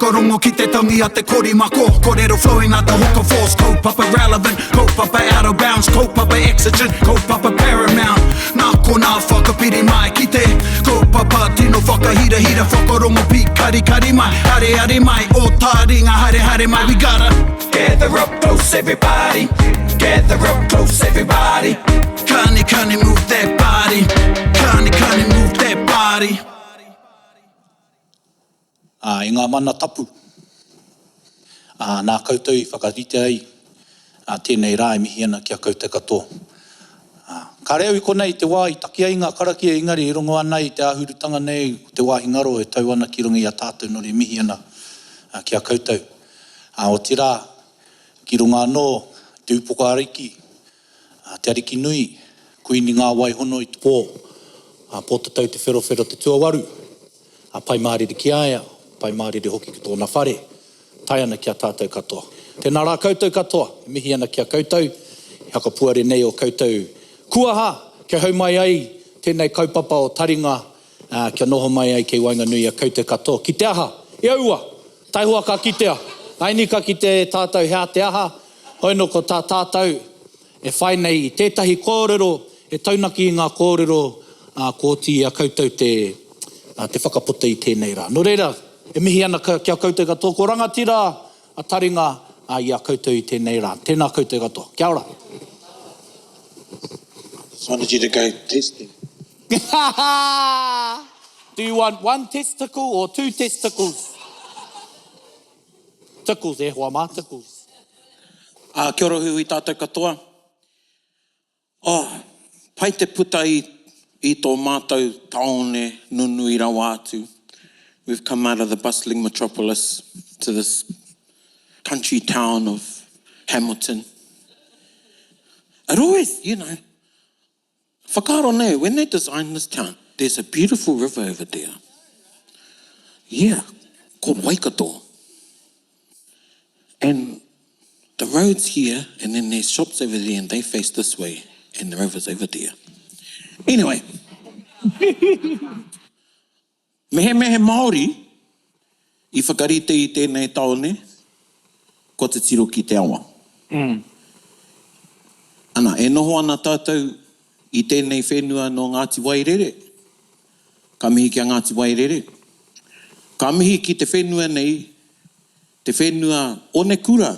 Whakarongo ki te tangi a te korimako Korero flowing like the hook of force Kaupapa relevant, kaupapa out of bounds Kaupapa exigent, kaupapa paramount Nā konā whakapiri mai ki te Kaupapa tino whakahirahira Whakarongo pīkarikari mai Areare mai, o tāringa haere haere mai We gotta gather up close everybody Gather up close everybody Kani kani move that body Kani kani move that body. Ā, i ngā mana tapu, ā, nā koutou i whakarite ai ā tēnei rā e mihi ana ki a koutou katoa. Ā, kāre au i konei i te wā i taki ai ngā karakia engari e rongo ana i te āhurutanga nei ko te wāhi ngaro e tau ana ki runga i a tātou nō reira mihi ana ki a koutou. Ā, otirā, ki runga anō i te upoko ariki, A Te Arikinui, Kuini Ngā Wai Hono i te pō, a Pōtatau Te Wherowhero te tuawaru, a Pai Mārire ki a ia, Pai Mārire hoki ki tōna whare, tae ana ki a tātou katoa. Tēnā rā koutou katoa, e mihi ana ki a koutou, i hakapuare nei o koutou kuaha, kia hau mai ai tēnei kaupapa o taringa, ā, kia noho mai ai kei waenganui i a koutou katoa. Ki te aha? E aua! Taihoa ka kitea! Aini ka kitea e tātou he aha te aha, Hoi no ko tā tātou e whai nei i tētahi kōrero e taunaki i ngā kōrero a kua oti i a koutou te te whakaputa i tēnei rā. Nō reira, e mihi ana ki a koutou katoa, ko rangatira a taringa i a koutou i tēnei rā. Tēnā koutou katoa. Kia ora. Just wanted you to go testing. Do you want one testicle or two testicles? Tickles, e hoa mā, tickles. Ā, kia ora huihui tātou katoa. Oh, pai te puta i, i tō mātou tāone nunui rawa atu. We've come out of the bustling metropolis to this country town of Hamilton. It always, you know, Whakaaro nei, when they designed this town, there's a beautiful river over there. Yeah, called Waikato. And the road's here, and then there's shops over there, and they face this way, and the river's over there. Anyway. Mehemea he Māori i whakarite i tēnei tāone, kua titiro ki te awa. Ana, e noho ana tātou i tēnei whenua nō Ngāti Wairere. Ka mihi ki a Ngāti Wairere. Ka mihi ki te whenua nei, te whenua onekura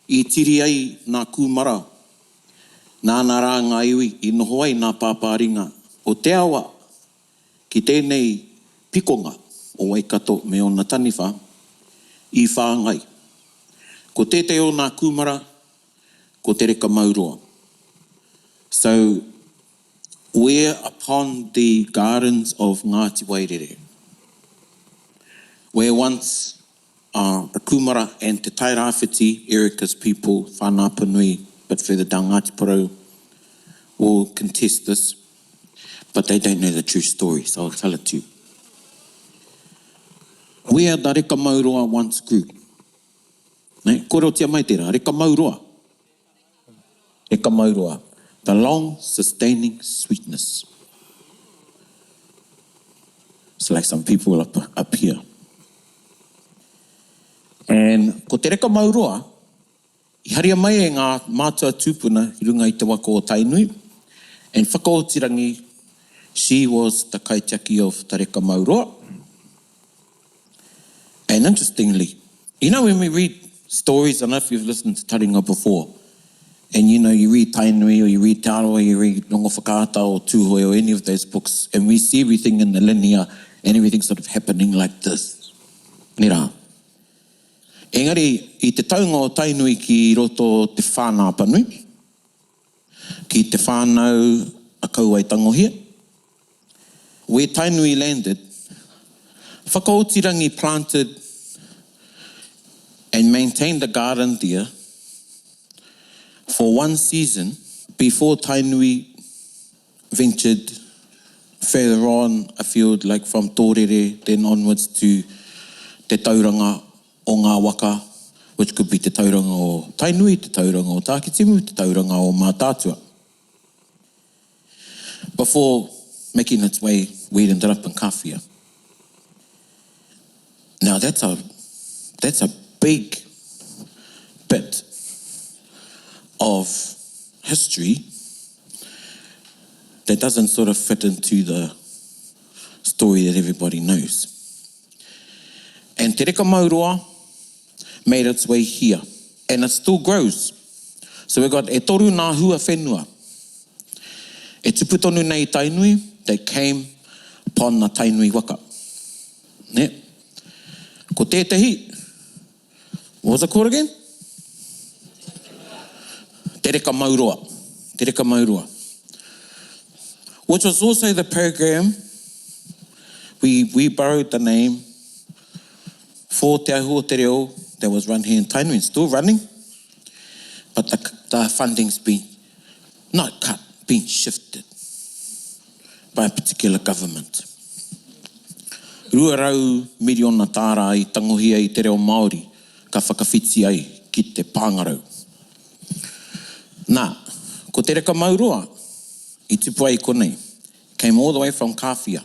i tiri ai nā kūmara, nāna rā ngā iwi i noho ai nā pāpāringa o te awa Ki tēnei pikonga o Waikato me ōna taniwha i whāngai. Ko tētehi o nā kūmara, ko Te Reka Mauroa. So, we're upon the gardens of Ngāti Wairere, where once the kūmara and Te Tairāwhiti, Erica's people, Whānau-Apanui, but further down Ngāti Porou, will contest this. But they don't know the true story, so I'll tell it to you. Where the Reka Mauroa once grew. Nei, kōrerotia mai tērā, Reka Mauroa. Reka Mauroa. The long sustaining sweetness. It's like some people up, up here. And ko te Reka Mauroa, I haria mai e ngā mātua tūpuna i runga i te waka o Tainui, and Whakaotirangi, she was the kaitiaki of Tareka Mauroa. And interestingly, you know when we read stories, I don't know if you've listened to Taringa before, and you know you read Tainui or you read Te Arawa, you read Rongowhakaata or Tūhoe or any of those books, and we see everything in the linear and everything sort of happening like this. Nē rā? Engari, i te taunga o Tainui ki roto o Te Whānau-a-Apanui, ki te whānau a Kauaetangohia, where Tainui landed, Whakaotirangi planted and maintained a garden there for one season before Tainui ventured further on afield like from Tōrere then onwards to Te Tauranga o ngā waka which could be Te Tauranga o Tainui, Te Tauranga o Tākitimu, Te Tauranga o Mātaatua before making its way where it ended up in Kāwhia. Now that's a, that's a big bit of history that doesn't sort of fit into the story that everybody knows. And Te Reka Mauroa made its way here and it still grows. So we've got e toru nā hua whenua e tupu tonu nei i Tainui that came upon the Tainui waka. Ne? Ko tētehi, what was it called again? Te Reka Mauroa. Te Reka Mauroa. Which was also the program, we, we borrowed the name for Te Ahu o Te Reo that was run here in Tainui and still running, but the, the funding's been not cut, been shifted by a particular government. 200 miriona tāra i tangohia i te reo Māori ka whakawhiti ai ki te pāngarau. Nā, ko Te Reka Mauroa i tupu ai konei, came all the way from Kāwhia.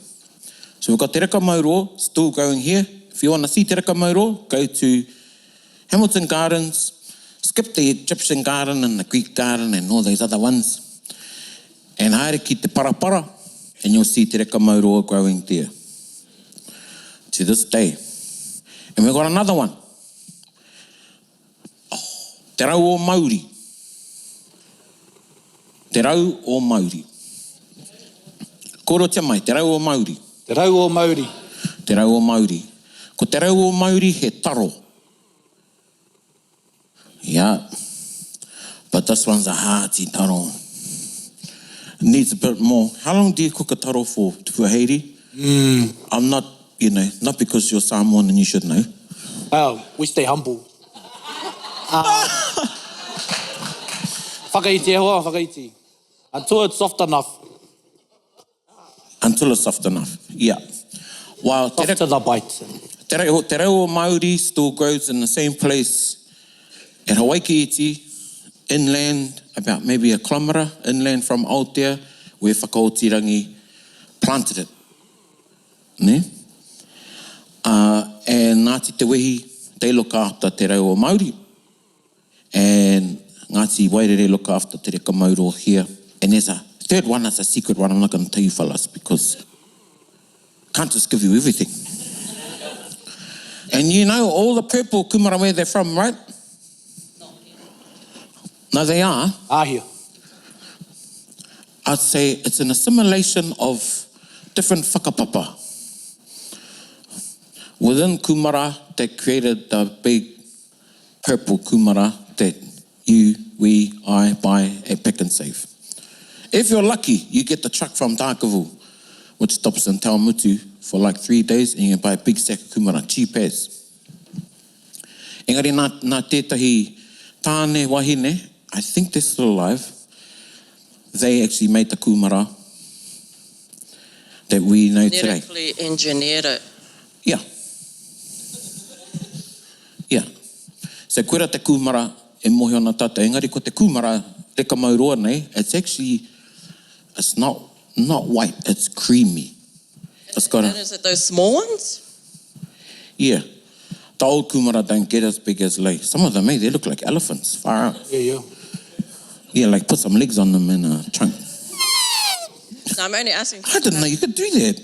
So we've got Te Reka Mauroa still growing here. If you want to see Te Reka Mauroa, go to Hamilton Gardens, skip the Egyptian garden and the Greek garden and all those other ones, and haere ki te parapara, and you'll see Te Reka Mauroa growing there to this day. And we've got another one. Oh, Te Rau o Mauri. Te Rau o Mauri. Kōrotia mai, Te Rau o Mauri. Te Rau o Mauri. Te Rau o Mauri. Ko Te Rau o Mauri he taro. Yeah. But this one's a hearty taro. Needs a bit more. How long do you cook a taro for, Tupuaheiri? Mm. I'm not, you know, not because you're Samoan and you should know. Well, we stay humble. Uh, whakaiti e hoa, whakaiti. Until it's soft enough. Until it's soft enough, yeah. While soft to the bite. Te reo, te reo o Māori still grows in the same place at Hawaiki Iti, inland, about maybe a kilometre inland from Aotea, where Whakaotirangi planted it. Ne? Uh, and Ngāti Te Wehi, they look after te reo o Māori. And Ngāti Wairere look after Te Reka Mauroa here. And there's a third one, that's a secret one, I'm not going to tell you fellas because can't just give you everything. And you know all the purple kumara where they're from, right? No, they are. Āhia. I'd say it's an assimilation of different whakapapa. Within kumara that created the big purple kumara that you, we, I buy at Pick and Save. If you're lucky, you get the truck from Dargaville, which stops in Te Awamutu for like three days and you can buy a big sack of kumara, cheap as. Engari nā, nā tētahi tāne wahine, I think they're still alive, they actually made the kumara that we know today. Genetically engineered it. Yeah. Yeah. So koira te kūmara e mōhio ana tātou, engari ko te kūmara reka mau roa nei, it's actually, it's not, not white, it's creamy. It's got a... And is it those small ones? Yeah. The old kūmara don't get as big as lei. Some of them, eh, they look like elephants, far out. Yeah, yeah. Yeah, like put some legs on them and a trunk. No, I'm only asking. I didn't know you could do that.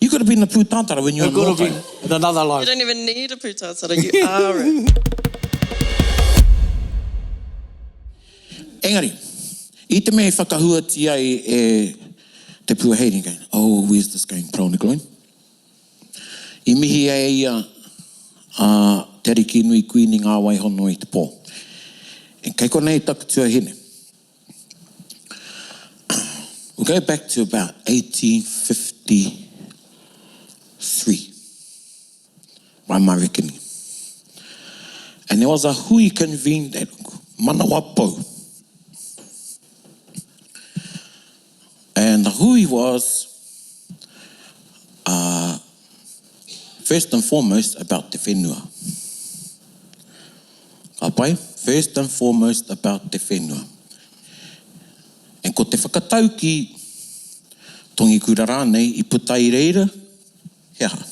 You could have been a pūtātara when you were It could have in been in another You life. don't even need a pūtātara, you are it. Engari, i te mea i whakahuatia ai e Te Pua Hayden, going, oh, where's this going, Paraone Gloyne? I mihi e ia a Te Arikinui Kuini Ngā Wai Hono i te pō. And kei konei taku tuahine. We go back to about 1853, by my reckoning. And there was a hui convened at Manawapou. And the hui was, uh, first and foremost, about te whenua. Ka pai? First and foremost about te whenua. And ko te whakatauki, tongikura rānei, i puta i reira, he aha?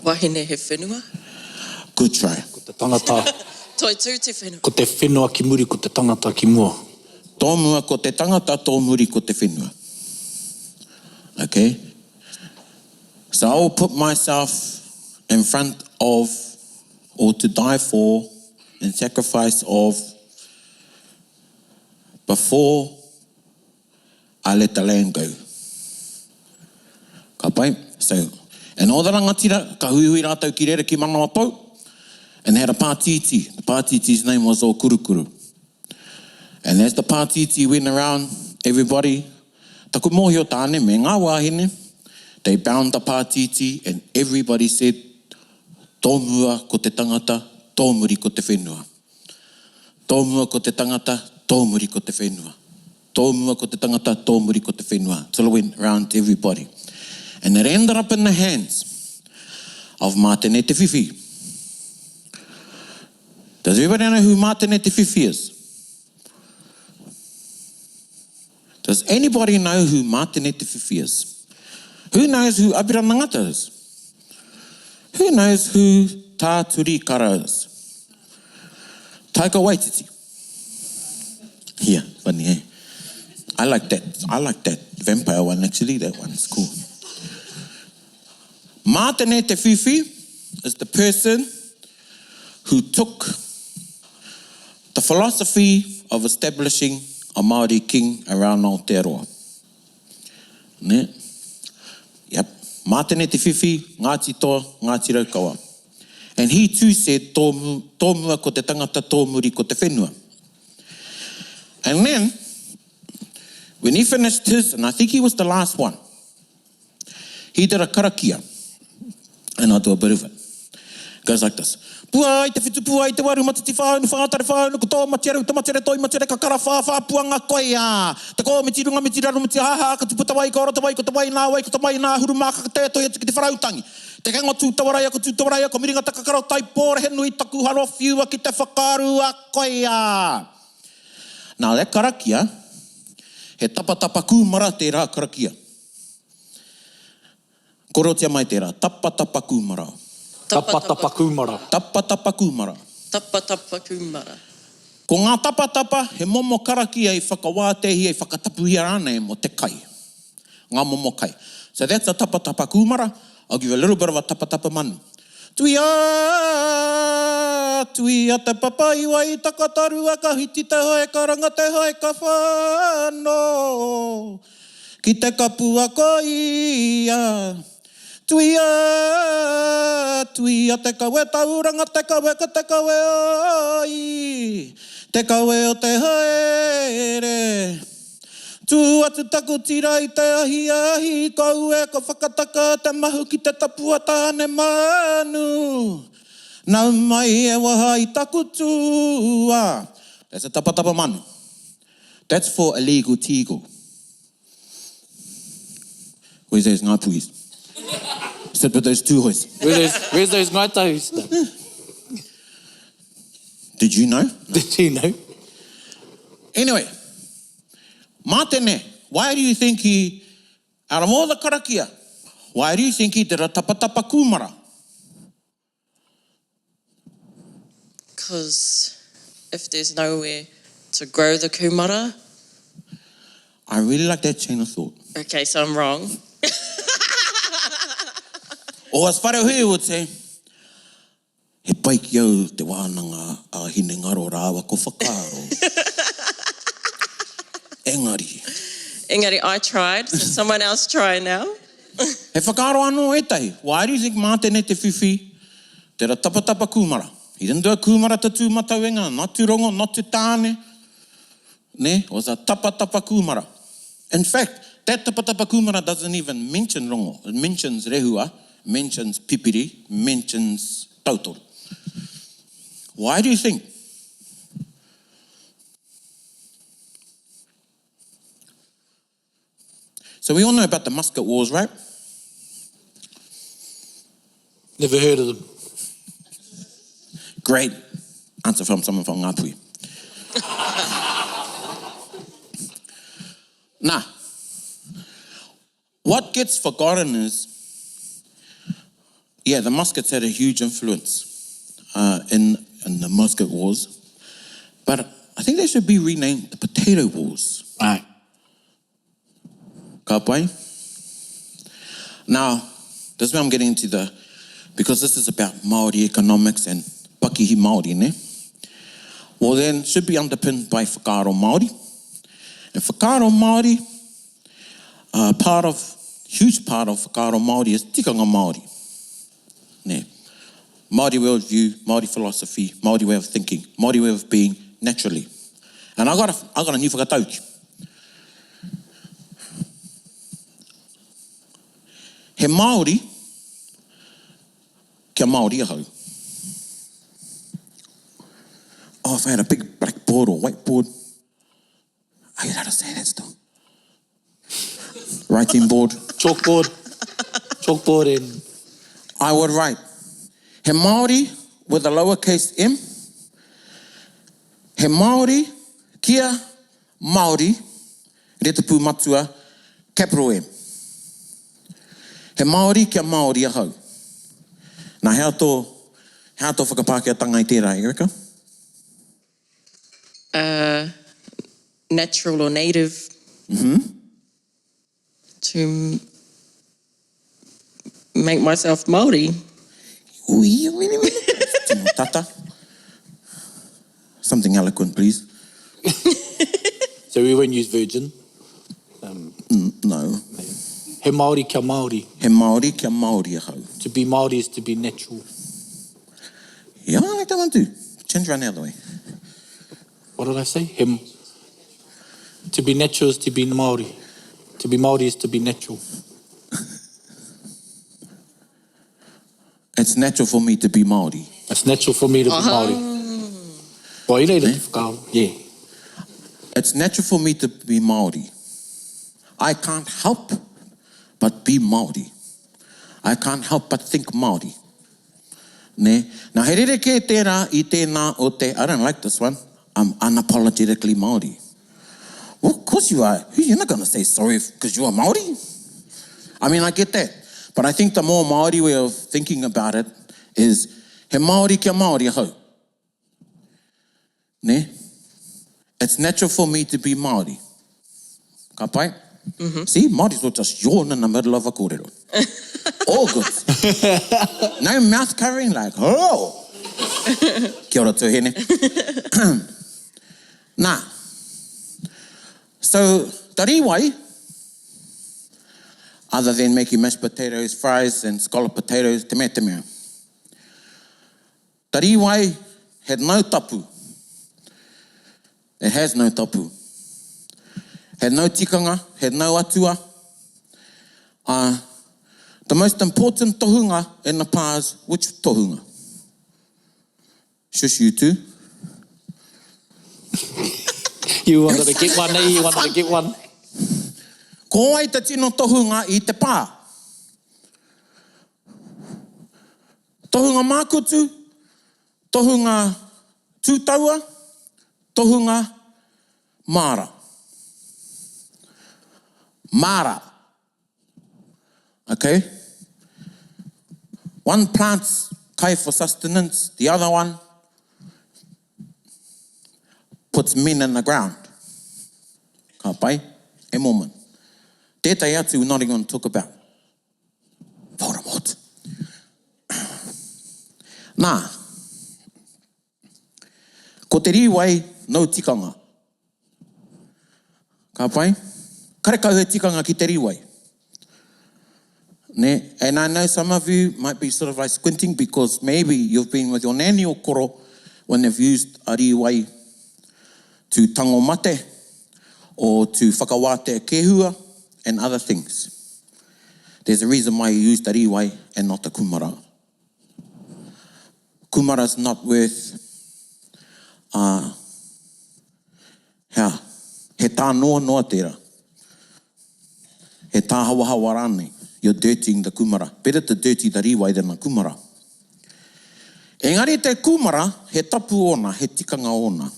Wahine he whenua. Good try. Ko te tangata. Toitū te whenua. Ko te whenua ki muri, ko te tangata ki mua. Tōmua ko te tangata, tōmuri ko te whenua. Okay. So I will put myself in front of or to die for in sacrifice of before I let the land go. Ka pai? So, and all the rangatira, ka huihui rātou ki reira ki Manawapou, and they had a pātītī. The pātītī's name was Ōkurukuru. And as the pātītī went around, everybody, taku mōhio tāne me ngā wāhine, they bound the pātītī and everybody said, Tō mua ko te tangata, tō muri ko te whenua. Tō mua ko te tangata, tō muri ko te whenua. Tō mua ko te tangata, tō muri ko te whenua. Till it went round to everybody. And it ended up in the hands of Mātene Te Whiwhi. Does everybody know who Mātene Te Whiwhi is? Does anybody know who Mātene Te Whiwhi is? Who knows who Apirana Ngata is? Who knows who Tā Turi Kara is? Taika Waititi. Yeah, funny, eh? I like that. I like that vampire one, actually. That one's cool. Mātene Te Whiwhi is the person who took the philosophy of establishing a Māori king around Aotearoa. Ne? Yep. Mātene Te Whiwhi, Ngāti Toa, Ngāti Raukawa. And he too said, tō, tō mua ko te tangata, tō muri ko te whenua. And then, when he finished his, and I think he was the last one, He did a karakia, and I'll do a bit of it. It goes like this. Pua ai te whitu, pua ai te waru, matiti whāunu, whātare whāunu, ko tō matiaru, te matiare toi, matiare kakara, whā, whā, puanga, koi, ā. Te kō, miti runga, miti raro, miti hāhā, ka tupu te wai, ka ora te wai, ko te wai nā wai, ko te mai nā huru mākaka tē toi atu ki te wharautangi. Te kenga tūtawaraia, ko tūtawaraia, ko miringa takakaro tai pōrehe nui taku haro whiua ki te whakaru a koi, ā. Now that karakia, he tapatapa kūmara tērā karakia. Korotia mai tērā. Tapatapa kūmara. Tapatapa kūmara. Tapatapa kūmara. Tapatapa kūmara. Ko ngā tapatapa he momo karakia i whakawātehia, i whakatapuhia rānei mō te kai. Ngā momo kai. So that's a tapatapa kūmara. I'll give you a little bit of a tapatapa manu. Tuia, tuia te papa i wai takatarua ka whiti te hoe ka ranga te hoe ka whano. Ki te kapua ko ia. Tuia, tuia te kawe tauranga te kawe ko te kawe o i, te kawe o te haere. Tū atu taku tira i te ahiahi ko ue ko whakataka te mahu ki te tapu a Tāne manu. Nau mai e waha i taku tū a. That's a tapatapa manu. That's for illegal teagle. Where's those Ngāpuhis? Sit with those Tūhoes. Where those, where's those Ngāi Tahus? Did you know? Did you know? Anyway, Mātene, why do you think he, out of all the karakia, why do you think he did a tapatapa kūmara? Because if there's nowhere to grow the kumara. I really like that chain of thought. Okay, so I'm wrong. Or as Wharehuia would say, He pai ki au te wānanga a Hinengaro rāua ko Whakaaro. Engari. Engari, I tried, so someone else try now. He whakaaro anō ētahi. Why do you think Mātene Te Whiwhi did a tapatapa kūmara? He didn't do a kūmara to Tūmatauenga, not to Rongo, not to Tāne. Nē, it was a tapatapa kūmara. In fact, that tapatapa kūmara doesn't even mention Rongo. It mentions Rehua, mentions Pipiri, mentions Tautoru. Why do you think? So we all know about the musket wars, right? Never heard of them. Great answer from someone from Ngāpuhi. Nah. What gets forgotten is, Yeah, the muskets had a huge influence uh, in, in the musket wars. But I think they should be renamed the potato wars. Right. Ka pai? Now, this is where I'm getting into the, because this is about Māori economics and pakihi Māori, ne? Well then, should be underpinned by whakaaro Māori. And whakaaro Māori, uh, part of, huge part of whakaaro Māori is tikanga Māori. Ne? Māori worldview, Māori philosophy, Māori way of thinking, Māori way of being naturally. And I got a, I got a new whakatauki. He Māori, kia Māori ahau. Oh, if I had a big blackboard or whiteboard, are you allowed to say that still? Writing board. Chalkboard. Chalkboard and... I would write, he Māori with a lowercase m, he Māori kia Māori, retapū matua, capital M. He Māori kia Māori ahau. Nā, hea tō, hea tō whakapākehātanga i tērā, Erica? Uh, natural or native. Mm -hmm. To make myself Māori. Ui, ui, ui. Tino tata. Something eloquent, please. so we won't use virgin? Um, mm, no. He Māori kia Māori. He Māori kia Māori ahau. To be Māori is to be natural. Yeah, I like that one too. Change around the other way. What did I say? Him. To be natural is to be Māori. To be Māori is to be natural. It's natural for me to be Māori. It's natural for me to be Māori. Well, i reira te whakaaro, yeah. It's natural for me to be Māori. I can't help but be Māori. I can't help but think Māori. Nē? Nā, he rerekē tērā i tēnā o te, I don't like this one, I'm unapologetically Māori. Well, of course you are. You're not going to say sorry because you are Māori. I mean, I get that. But I think the more Māori way of thinking about it is, he Māori kia Māori ahau. Nē? It's natural for me to be Māori. Ka pai? Mm -hmm. See, Māoris will just yawn in the middle of a kōrero. All good. No mouth covering, like, oh! Kia ora, Tuhene. Nā. So, te rīwai, other than making mashed potatoes, fries and scalloped potatoes, te mea, te mea. Te rīwai had no tapu. It has no tapu. Had no tikanga, had no atua. Uh, the most important tohunga in the pā is which tohunga? Shush you two. You wanted to get one, eh? You wanted to get one. Ko wai te tino tohunga i te pā? Tohunga mākutu, tohunga tūtaua, tohunga māra. Māra. Okay? One plants kai for sustenance, the other one puts men in the ground. Ka pai, e moment. Tētahi atu we're not even going to talk about. Voldemort. Nā, ko te rīwai no tikanga. Ka pai? Karekau he tikanga ki te rīwai. Ne? And I know some of you might be sort of like squinting because maybe you've been with your nanny or koro when they've used a rīwai to tango mate or to whakawātea kehua and other things. There's a reason why you use the rīwai and not the kumara. Kumara's not worth uh, hea, he tānoa noa tērā. He tāhawahawa rānei. You're dirtying the kumara. Better to dirty the rīwai than the kumara. Engari te kūmara, he tapu ōna, he tikanga ōna.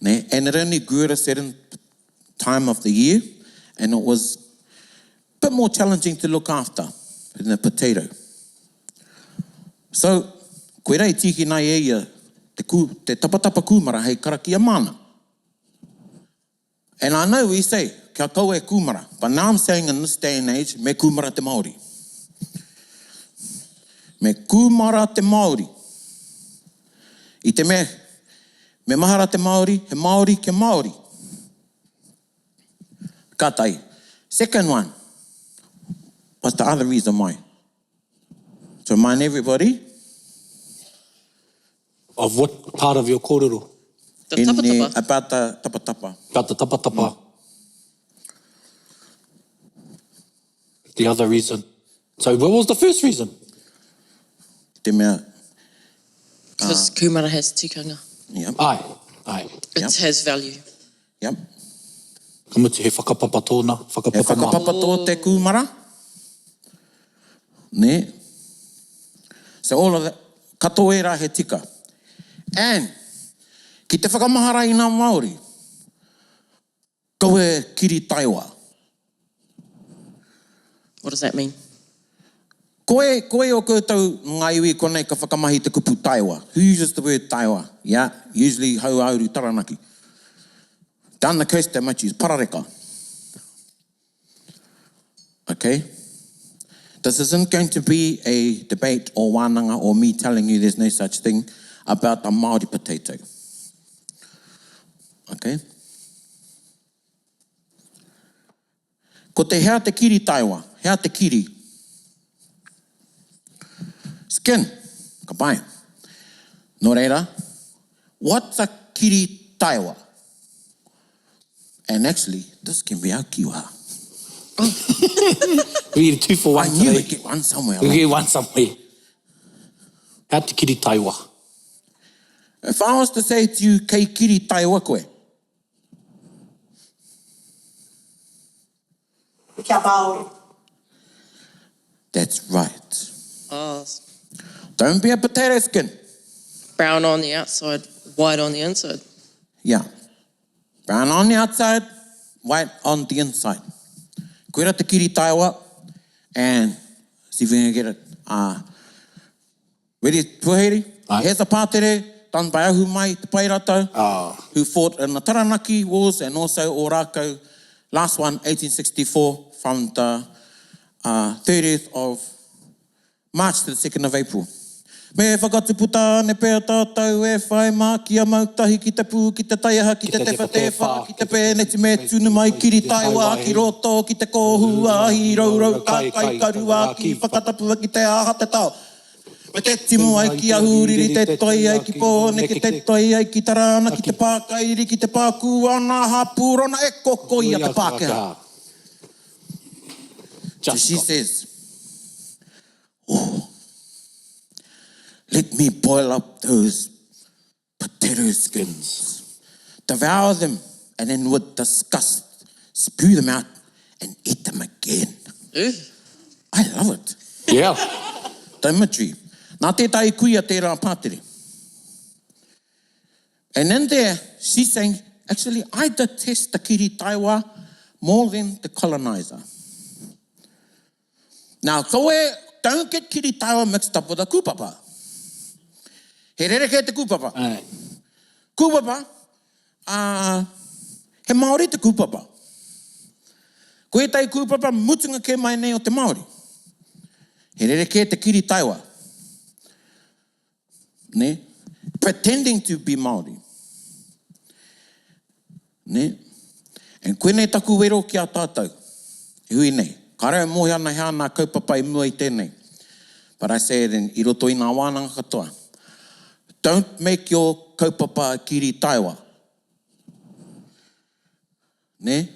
Nē? And it only grew at a certain time of the year, and it was a bit more challenging to look after than a potato. So, koirā i tīkina ai e ia te kū, te tapatapa kūmara hei karakia māna. And I know we say, kia kaua e kūmara, but now I'm saying in this day and age, me kūmara te Māori. Me kūmara te Māori. I te mea, me mahara te Māori, he Māori kia Māori. Ka tahi. Second one, what's the other reason why? To remind everybody. Of what part of your kōrero? The tapatapa. About the tapatapa. About the tapatapa. Mm. The other reason. So what was the first reason? Te mea. Because uh, kūmara has tikanga. Yep. Aye, aye. It yep. has value. Yep. Ka mutu he whakapapa tōna, whakapapa He whakapapa tō te kūmara. Nē. So all of that, katoa ērā he tika. And, ki te whakamahara i ngā Māori, kaua e kiri taewa. What does that mean? Koe, koe o koutou ngā iwi konei ka whakamahi te kupu taewa. Who uses the word taewa? Yeah, usually Hauāuru Taranaki. Down the coast they might use parareka. Okay? This isn't going to be a debate or wānanga or me telling you there's no such thing about a Māori potato. Okay? Ko te hea te kiri taewa? Hea te kiri? Skin. Ka pai. Nō reira, what's a kiri taewa? And actually, this can be our kiwa. We get a two for one I knew today. we'd get one somewhere. We get one somewhere. Hea te kiri taewa? If I was to say to you, kei kiri taewa koe. Kia Māori. That's right. Oh. Don't be a potato skin. Brown on the outside, white on the inside. Yeah. Brown on the outside, white on the inside. Koira te kiri taewa, and see if we can get it. Uh, Ready, Puahere? Here's a pātere done by Ahumai Te Paerata, oh. who fought in the Taranaki Wars and also Ōrākau. Last one, 1864, from the uh, 30th of March to the 2nd of April. Me whakatupu tāne pea tātou e whai mā kia mau tahi ki te pū, ki te taiaha, ki te tewha tewha, ki te pēneti me tunu mai kiri taewa ki roto, ki te kōhua, ahi rourou, kākai karua, ki whakatapua ki te aha te tao. Me te timu ai ki Ahuriri, te toi ai ki Pōneke, te toi ai ki Tarana, ki te Pākairi, ki te Pākūana, Hāpūrona, e koko ia te Pākehā. So she says, oh, let me boil up those potato skins, devour them, and then with disgust spew them out and eat them again. Ugh. I love it. Yeah. The imagery. Nā tētahi kuia tērā pātere. And in there, she's saying, actually, I detest the kiri taewa more than the colonizer. Now, koe, don't get kiri taewa mixed up with a kūpapa. He rerekē te kūpapa. Aye. Kūpapa, ā, he Māori te kūpapa. Ko ētahi kūpapa mutunga kē mai nei o te Māori. He rerekē te kiri taewa. Nē? Pretending to be Māori. Nē? And koinei taku wero ki a tātou, e hui nei. Kāre au e mōhio ana he aha nā kaupapa i mua i tēnei. But I say it in, i roto i ngā wānanga katoa. Don't make your kaupapa a kiri taewa. Nē?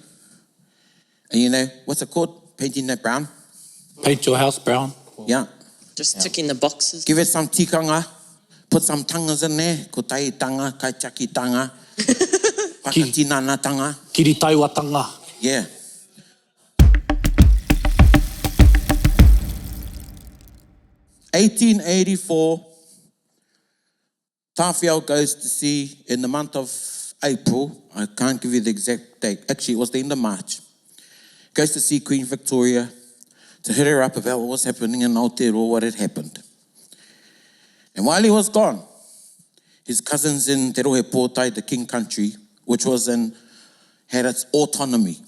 And you know, what's it called? Painting that brown? Paint your house brown. Yeah. Just ticking the boxes. Give it some tikanga. Put some tangas in there. Kotahitanga, kaitiakitanga, whakatinanatanga. Kiritaiwatanga. Yeah. 1884, Tāwhiao goes to sea in the month of April. I can't give you the exact date. Actually, it was the end of March. Goes to see Queen Victoria to hit her up about what was happening in Aotearoa, what had happened. And while he was gone, his cousins in Te Rohe Pōtae, the King Country, which was in, had its autonomy.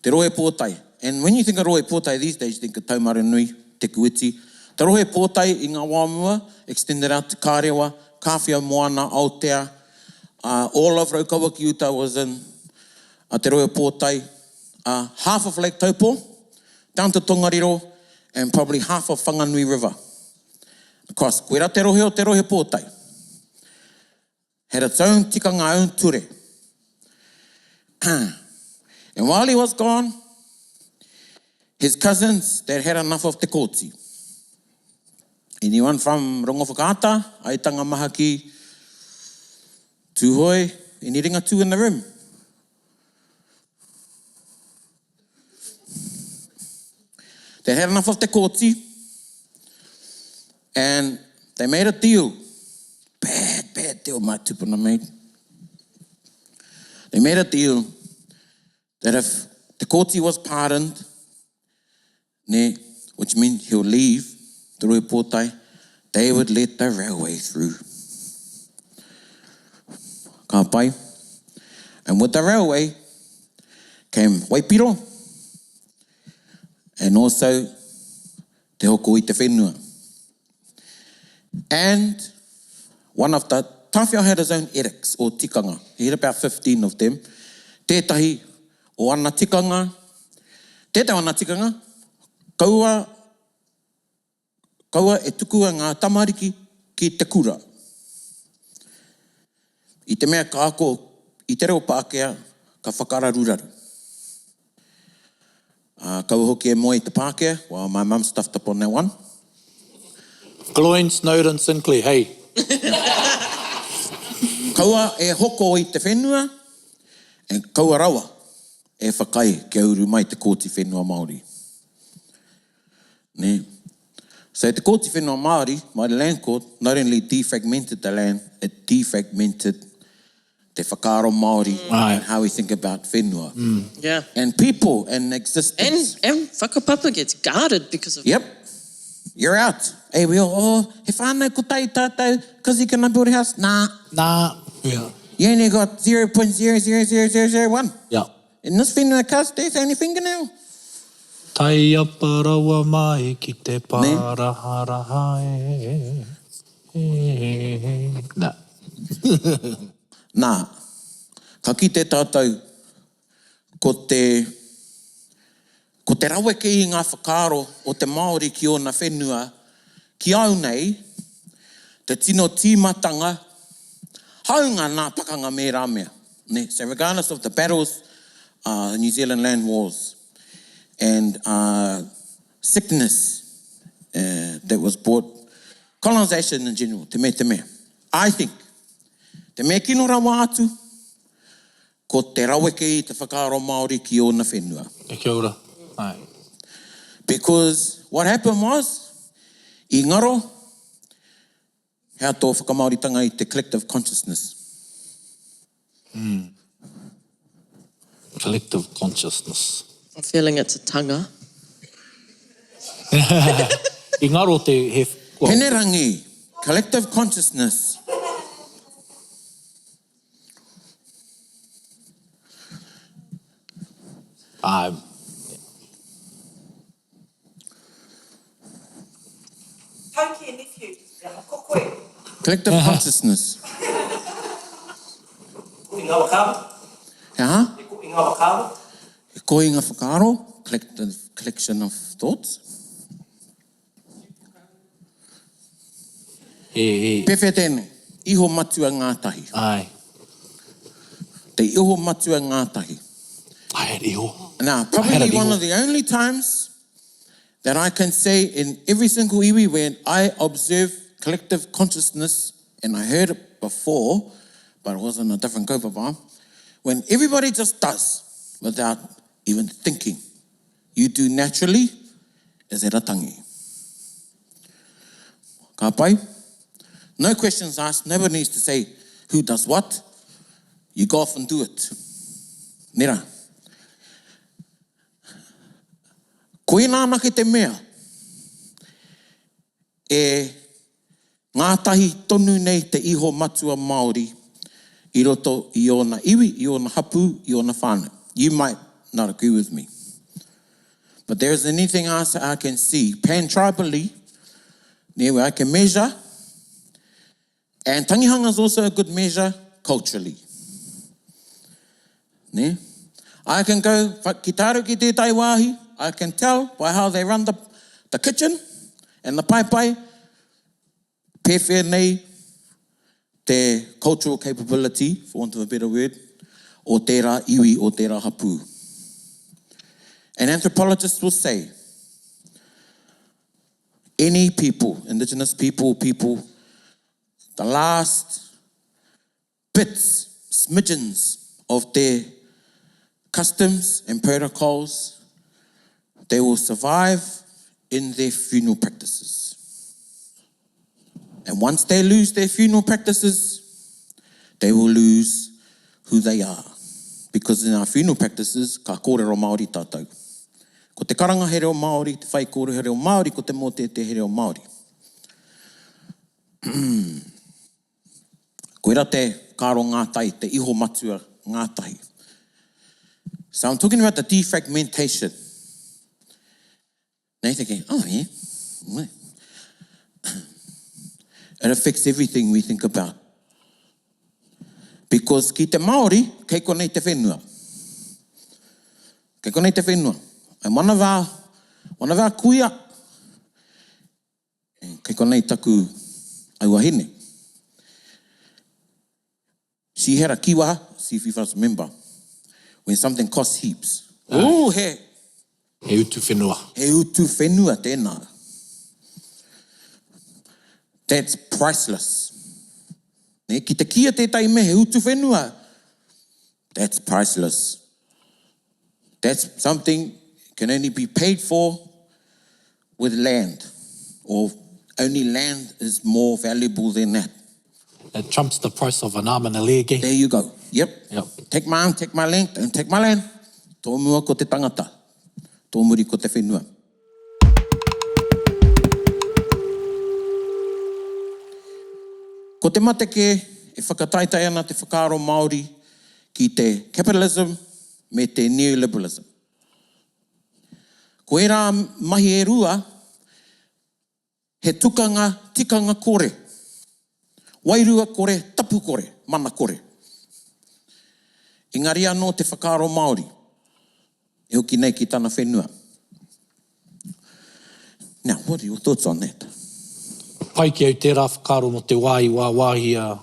Te Rohe Pōtae. And when you think of Rohe Pōtae these days, you think of Taumarunui, Te Kuiti. Te Rohe Pōtae i ngā wā mua, extended out to Kārewa, Kāwhia Moana, Aotea, uh, all of Raukawa ki uta was in uh, Te Rohe Pōtae, uh, half of Lake Taupo, down to Tongariro, and probably half of Whanganui River. Across, koira te rohe o Te Rohe Pōtae. Had its own tikanga, own ture. and while he was gone, his cousins, they had enough of Te Kooti. Anyone from Rongowhakaata, Aitanga Mahaki, Tūhoe, any ringatū in the room? They had enough of Te Kooti, and they made a deal. Bad, bad deal, my tupuna made. They made a deal that if Te Kooti was pardoned, ne, which means he'll leave the Rohe Pōtae, they would let the railway through. Ka pai. And with the railway came Waipiro and also Te Hoko i te Whenua. And one of the, Tāwhiao had his own edicts or tikanga. He had about 15 of them. Tētahi o ana tikanga, tētahi o ana tikanga, kaua, kaua e tukua ngā tamariki ki te kura. I te mea ka ako i te reo Pākehā, ka whakararuraru. Ā, kaua hoki e moe i te Pākehā, well, my mum stuffed up on that one. Gloyne Snowden Sinclair, hei. Kaua e hoko i te whenua, and kaua rawa e whakaae kia uru mai te Kōti Whenua Māori. Nē. So te Kōti Whenua Māori, Māori Land Court, not only defragmented the land, it defragmented te whakaaro Māori and how we think about whenua. Yeah. And people and existence. And, and whakapapa gets guarded because of Yep. You're out. Hey, we all, oh, he whānau kotahi tātou, cause you cannot build a house. Nah. Nah. Yeah. You only got 0.000001. Yeah. In this whenua cuz, there's only fingernail. Taiapa rawa mai ki te paraharaha e, e, Na. Nā, ka kite tātou ko te, ko te raweke i ngā whakaaro o te Māori ki ōna whenua, ki au nei, te tino tīmatanga, hāunga nā pakanga me ērā mea, nē. So regardless of the battles, uh, the New Zealand Land Wars, and uh, sickness uh, that was brought, colonisation in general, te mea, te mea. I think, te mea kino rawa atu, ko te raweke i te whakaaro Māori ki ōna whenua. Kia ora. Aye. Because what happened was, i ngaro, hea tō whakamāoritanga i te collective consciousness? Mm. Collective consciousness. I'm feeling it's a tanga. I ngaro te he... Well. Hinerangi, collective consciousness. Āe. Tau kē nephew, ko koe. Collective consciousness. Koinga whakaaro. He aha? He koinga whakaaro. He koinga whakaaro, collective, collection of thoughts. He, he. Pewhea tēnei? Iho matua ngātahi. Āe. Te iho matua ngātahi. I had iho. Now, probably one of the only times that I can say in every single iwi when I observe collective consciousness, and I heard it before, but it was in a different kaupapa, when everybody just does without even thinking. You do naturally is at a tangi. Ka pai? No questions asked, nobody needs to say who does what. You go off and do it. Nera. Koina anake te mea e. Ngātahi tonu nei te iho matua Māori i roto i ōna iwi, i ōna hapū, i ōna whānau. You might not agree with me. But there isn't anything else I can see pan-tribally, where I can measure, and tangihanga is also a good measure culturally. Ne? I can go ki tāru ki tētahi wāhi, I can tell by how they run the, the kitchen and the paepae, pēwhea nei te cultural capability, for want of a better word, o tērā iwi, o tērā hapū. An anthropologist will say, any people, indigenous people, people, the last bits, smidgens of their customs and protocols, they will survive in their funeral practices. And once they lose their funeral practices, they will lose who they are. Because in our funeral practices, ka kōrero Māori tātou. Ko te karanga he reo Māori, te whaikōrero he reo Māori, ko te mōteatea he reo Māori. Koira te whakaaro ngātahi, te iho matua ngātahi. So I'm talking about the defragmentation. Now you're thinking, oh yeah, it affects everything we think about. Because ki te Māori, kei konei te whenua. Kei konei te whenua. And one of our, one of our kuia, Kei konei taku auahine. She had a kiwaha, see if you fellas remember, when something costs heaps. Ooh, he! He utu whenua. He utu whenua tēnā. That's priceless. Nē, ki te kīia tētahi mea he utu whenua, that's priceless. That's something can only be paid for with land, or only land is more valuable than that. It trumps the price of an arm and a leg, eh? There you go. Yep. Yep. Take my arm, take my leg, don't take my land. Tō mua ko te tangata, tō muri ko te whenua. Ko te mate kē, e whakataetae ana te whakaaro Māori ki te capitalism me te neoliberalism. Ko ērā mahi e rua, he tukanga tikanga kore, wairua kore, tapu kore, mana kore. Engari anō te whakaaro Māori, e hoki nei ki tana whenua. Now, what are your thoughts on that? Pai ki au tērā whakaaro mō te wā i wāwāhia,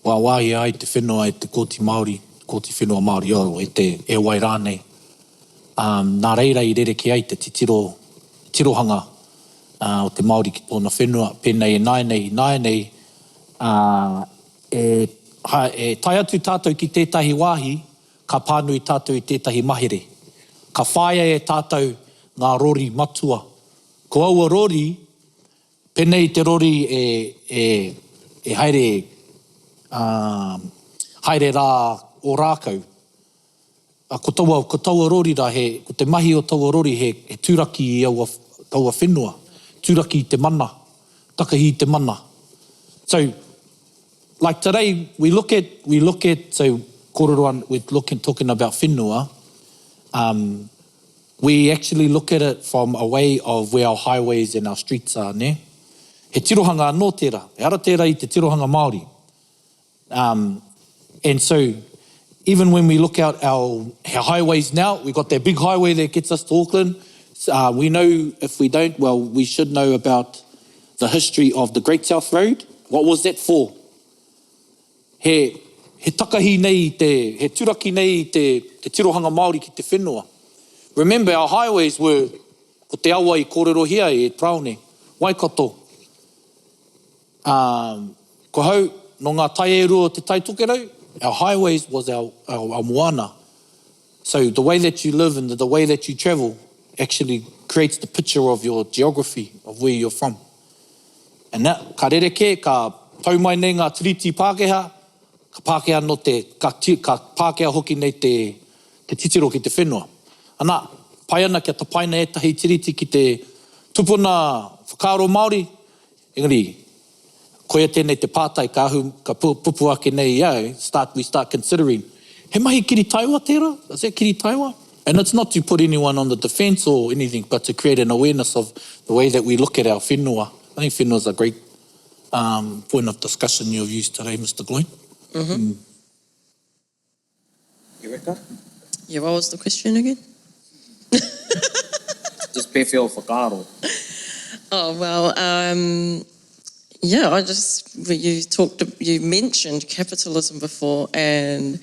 wāwāhia ai te whenua e te Kōti Māori, Kōti Whenua Māori, oh, e te, e wai rānei. Um, nā reira i rerekē ai te titiro, tirohanga uh, o te Māori ki tōna whenua, pēnei ināianei, ināianei, uh, e, ha, e tae atu tātou ki tētahi wāhi, Ka pānui tātou i tētahi mahere. Ka whāia e tātou ngā rori matua. Ko aua rori, pēnei i te rori e, e, e haere, ā, haere rā Ōrākau. Ā, ko taua, ko taua rori rā, he, ko te mahi o taua rori he, he turaki i aua, taua whenua, turaki i te mana, takahi i te mana. So, Like today, we look at, we look at, so kōrero an, we're looking, talking about whenua, um, we actually look at it from a way of where our highways and our streets are, nē? He tirohanga anō tērā. Ehara tērā i te tirohanga Māori. Um, and so, even when we look out our highways now, we've got that big highway that gets us to Auckland. Uh, we know if we don't, well, we should know about the history of the Great South Road. What was that for? He, he takahi nei i te, he turaki nei i te, te tirohanga Māori ki te whenua. Remember, our highways were, ko te awa i kōrerohia e Paraone, Waikato. Um, ko hau, no ngā tai e rua o Te Tai Tokerau, our highways was our, our, our moana. So the way that you live and the, the way that you travel actually creates the picture of your geography, of where you're from. And that, ka rerekē, ka tau mai nei ngā tiriti Pākehā, ka Pākehā no te, ka, ka Pākehā hoki nei te, te titiro ki te whenua. Ana, pai ana kia tapaina ētahi tiriti ki te tupuna whakaaro Māori, engari, Koia tēnei te pātai ka ahu, ka pupu ake nei i au, start, we start considering, he mahi kiri taewa tērā? Is that kiri taewa? And it's not to put anyone on the defence or anything, but to create an awareness of the way that we look at our whenua. I think whenua is a great um, point of discussion you have used today, Mr Gloyne. Mm -hmm. Erika? Yeah, what was the question again? Just pēwhea o whakaaro. Oh, well, um, yeah, I just, you talked, you mentioned capitalism before and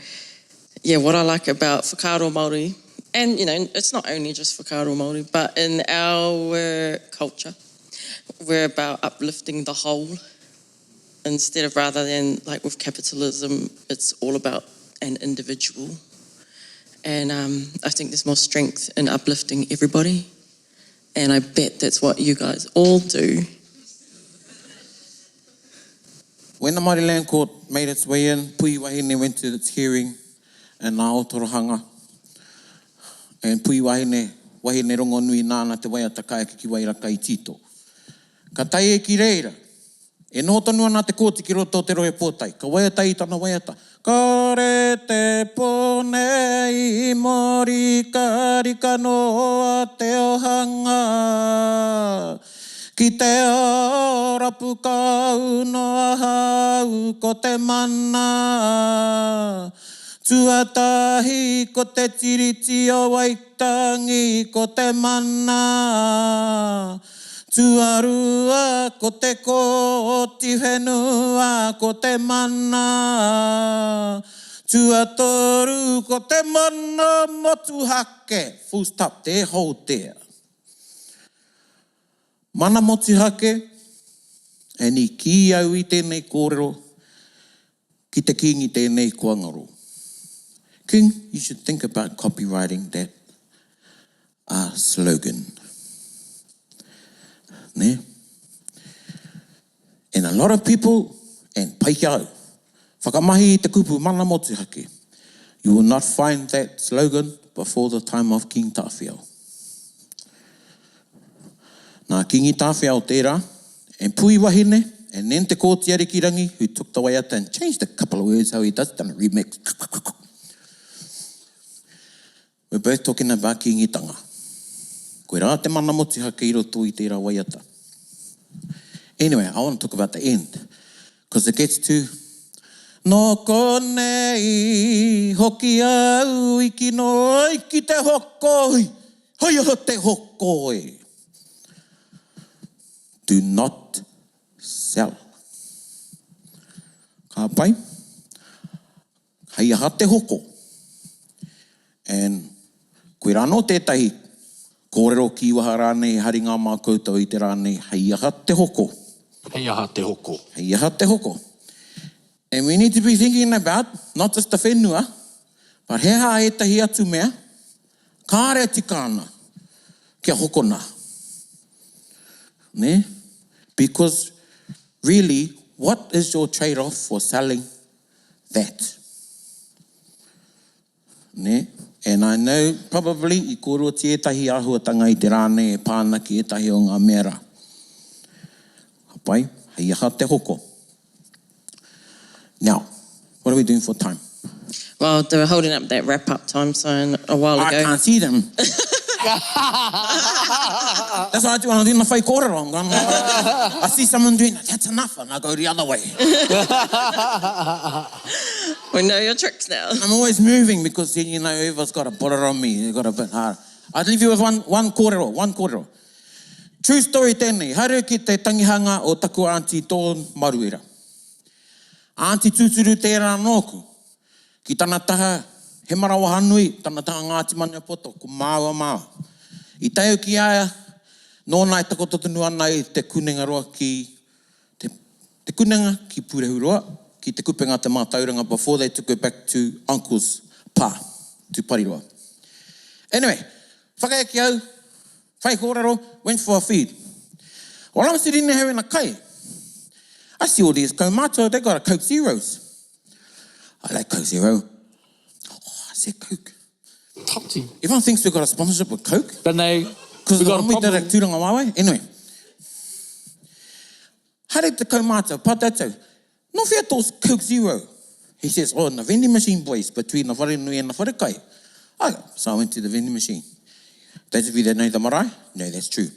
yeah, what I like about whakaaro Māori, and you know, it's not only just whakaaro Māori, but in our culture, we're about uplifting the whole instead of rather than like with capitalism, it's all about an individual. And um, I think there's more strength in uplifting everybody. And I bet that's what you guys all do. When the Māori Land Court made its way in, Pui Wahine went to its hearing in Aotearohanga. And Pui Wahine, wahine rongonui nāna te waiata kaeke ki Wairaka i tito. Ka tae ki reira, E noho tonu ana te kōti ki roto o te rohe pōtae. Ka waiata i tana waiata. Kāre te pō nei i mōrikarika noa te ohanga Ki te ao rapu kau noa hau ko te mana Tuatahi ko te Tiriti o Waitangi ko te mana Tuarua, ko te Kooti Whenua, ko te mana. Tuatoru, ko te mana motuhake, full stop, te whole there. Mana motuhake, and i kī au i tēnei kōrero, ki te Kīngi tēnei kua ngaro. King, you should think about copywriting that a slogan. Nē? And a lot of people, and pai ki a au, whakamahi i te kupu mana motuhake. You will not find that slogan before the time of King Tāwhiao. Nā Kingi Tāwhiao tērā, and Pui Wahine, and then Te Kooti Arikirangi, who took the waiata and changed a couple of words how he does, done a remix. We're both talking about Kīngitanga. Koirā te mana motuhake i roto i tērā waiata. Anyway, I want to talk about the end. Because it gets to, Nō konei hoki au i kino ai ki te hoko, hei aha te hoko e. Do not sell. Ka pai? Hei aha te hoko? And koirā anō tētahi kōrero kīwaha rānei e hari ngā mā koutou i te rā nei, hei aha te hoko? Hei aha te hoko? Hei aha te hoko? And we need to be thinking about not just the whenua, but he aha ētahi atu mea kāre e tika ana kia hokona. Nē? Because really, what is your trade-off for selling that. Nē? And I know probably i kōrerotia ētahi āhuatanga i te rā nei e pā ana ki ētahi o ngā mea rā. Ka pai, hei aha te hoko. Now, what are we doing for time? Well, they were holding up that wrap-up time sign a while ago. I can't see them. That's what I do when I'm doing the whai kōrero. I'm going, I see someone doing that, that's enough, and I go the other way. We know your tricks now. I'm always moving because, you know, whoever's got a bullet on me, they've got a bit hard. I'd leave you with one, one kōrero, one kōrero. True story tēnei, haere ki te tangihanga o taku auntie Dawn Maruera. Auntie tūturu tērā nōku. Ki tana taha, he mara wahanui, tana taha Ngāti Maniapoto, ko māua mā. I tae au ki a ia, nōna e takoto tonu ana i Te Kunengaroa ki te, Te Kunenga ki Pūrehuroa, ki Te Kupenga Te Mātauranga before they took her back to uncle's pā, to Pariroa. Anyway, whakaeke au, whai kōrero, went for a feed. While I'm sitting there having a kai, I see all these kaumātua, they got a Coke Zeros. I like Coke Zero. Oh, I said Coke. Tati. Everyone thinks we've got a sponsorship with Coke. Then they, Because we got a we did problem. at Tūranga Waewae. Anyway. Haere te kaumātua, pātai atu au, Nō whea tō Coke Zero? He says, Oh, in the vending machine boys, between the wharenui and the wharekai. I go, So I went to the vending machine. Those of you that know the marae, know that's true.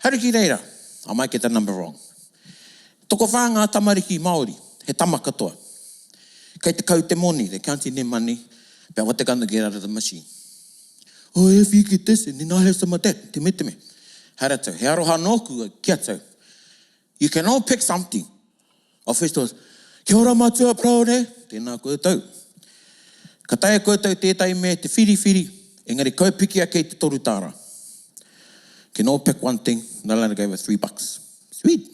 Haere ki reira, I might get the number wrong. Tokowhā ngā tamariki Māori, he tama katoa. Kei te kau te moni, they're counting their money, about what they're going to get out of the machine. Oh, if you get this, and then I'll have some of that, te me te me. Haere atu, he aroha nōku ki a tau. You can all pick something. Our first was, Kia ora Matua Paraone, tēnā koutou. Ka taea koutou tētahi mea te whiriwhiri, engari kau piki ake i te toru tāra. Can all pick one thing, no longer gave us $3. Sweet.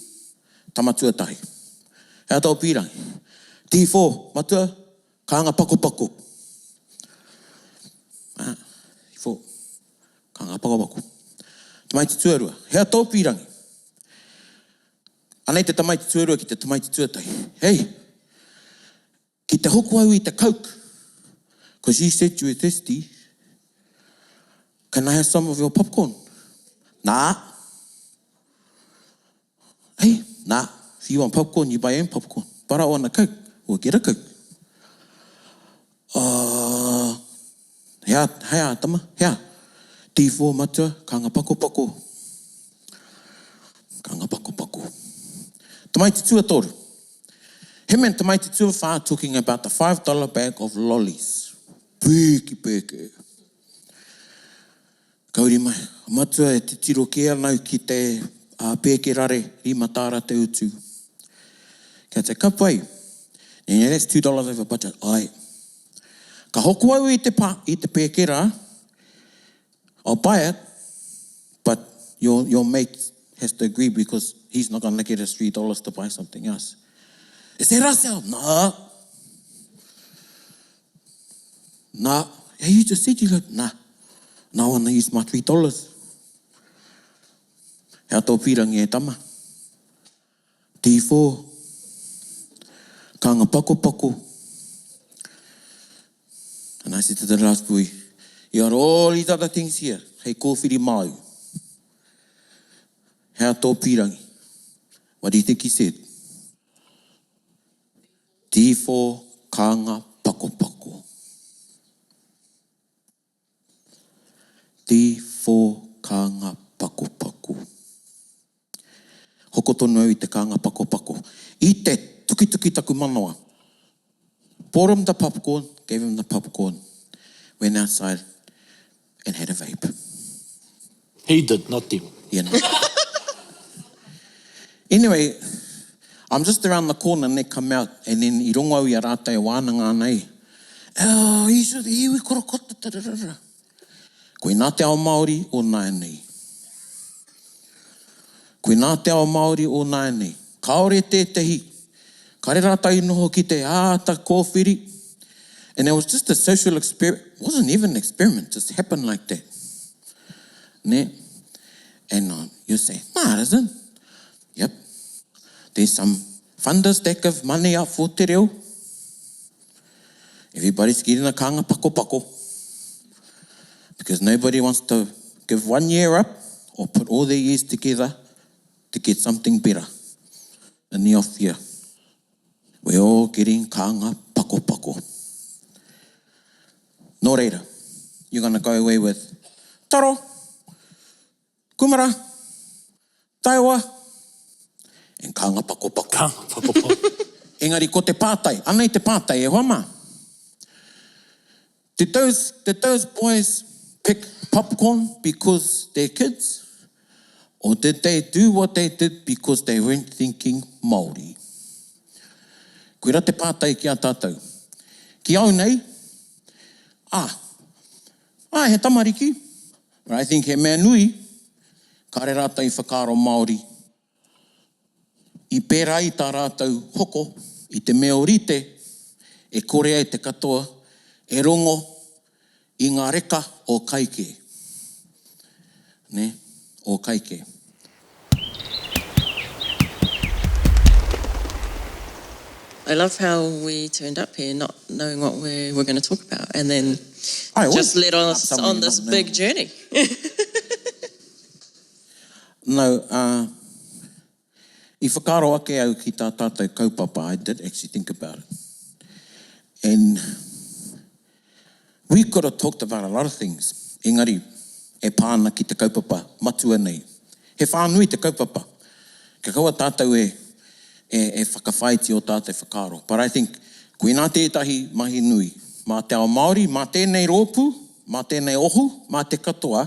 Tama tuatahi. He aha tō pīrangi? D4, Matua, kānga pakopako. Ah, D4, kānga pakopako. Tamaiti tuarua, he aha tō pīrangi? Anei te tamaiti tuarua ki te tamaiti tuatahi. Hey! Ki te hoko au i te coke, cause you said you were thirsty, can I have some of your popcorn? Nah. Hey, nah. If you want popcorn, you buy your own popcorn. But I want a coke. Well, get a coke. Uh, hea, hea, tama, hea. D4 matua, ka nga pakopako. Ka nga pakopako. Tamaiti tuatoru. Him and tamaiti tuawhā talking about the $5 bag of lollies. Pēke, pēke. Ka uri mai, Matua e titiro kē ana au ki te pēke rare rima tāra te utu. Kia te ka pai. Yeah, that's $2 over budget. Ae. Ka hoko au i te pa, i te pēke rā, I'll buy it, but your, your mate has to agree because he's not gonna get his $3 to buy something else. Is that us out? Nah. Nah. Hey, you just said you like, nah. Now I wanna use my $3. Hea tō pīrangi e tama? D4. Kānga pakopako. And I said to the last boy, you got all these other things here, hei kōwhiri māu. Hea tō pīrangi? What do you think he said? D4 kānga pakopako. D4 kānga pakopako. Hoko tonu au i te kānga pakopako. I te tukituki taku manawa. Bought him the popcorn, gave him the popcorn, went outside and had a vape. He did, not them. Yeah, no. Anyway, I'm just around the corner and they come out and then i rongo au i a rātou e wānanga ana i, Oh, you should, iwi korokota, tararara. Koinā te ao Māori o nāianei. Koinā te ao Māori o nāianei. Kāore tētehi, kāre rātou i noho ki te āta kōwhiri. And it was just a social experiment, wasn't even an experiment, just happened like that. Nē? And uh, you say, nah, it isn't. Yep. There's some funders that give money out for te reo. Everybody's getting a kānga pakopako. Because nobody wants to give one year up or put all their years together to get something better in the off year. We're all getting kānga pakopako. Nō reira, you're going to go away with taro, kumara, taewa, and kānga pakopako. Kānga pakopako. Engari ko te pātai, anei te pātai e hoa mā. Did those, did those boys pick popcorn because they're kids? Or did they do what they did because they weren't thinking Māori? Koira te pātai ki a tātou. Ki au nei, ah, ah, he tamariki, but I think he mea nui, kāre rātou i whakaaro Māori. I pērā i tā rātou hoko i te mea ōrite e kore ai te katoa e rongo i ngā reka o kai kē. Nē, o kai kē. I love how we turned up here not knowing what we were going to talk about and then I always just led turn up us somewhere on not this knowing. big journey. No, uh, I whakaaro ake au ki tā tātou kaupapa, I did actually think about it. And we could have talked about a lot of things, engari e pā ana ki te kaupapa matua nei. He whānui te kaupapa. Kia kaua tātou e, e, e whakawhāiti ō tātou whakaaro. But I think koinā tētahi mahi nui mā te ao Māori, mā tēnei rōpū, mā tēnei ohu, mā te katoa,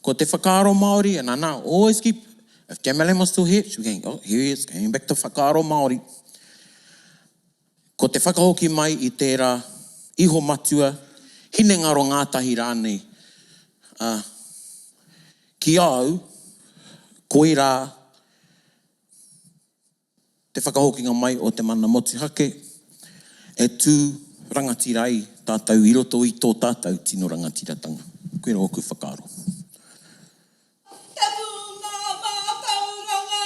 ko te whakaaro Māori, and I know, always keep, if Jamalem was still here, she'd be going, oh, here he is, going back to whakaaro Māori. Ko te whakahoki mai i tērā iho matua, hinengaro ngātahi rānei, ā, ki a au, koirā te whakahokinga mai o te mana motuhake e tū rangatira ai tātou i roto i tō tātou tino rangatiratanga. Koirā ōku whakaaro. Te puna mātauranga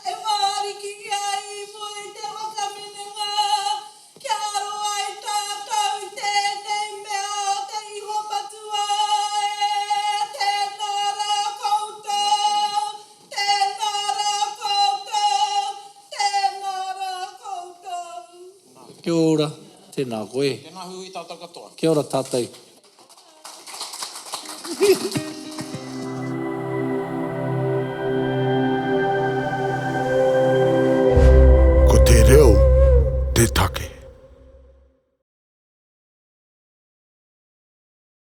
e whāriki ai i muri te whakaminenga, kia aro ai tātou i tēnei mea o te iho matua e, tēnā rā koutou, tēnā rā koutou, tēnā rā koutou. Kia ora, tēnā koe. Tēnā huihui tātou katoa. Kia ora tātou.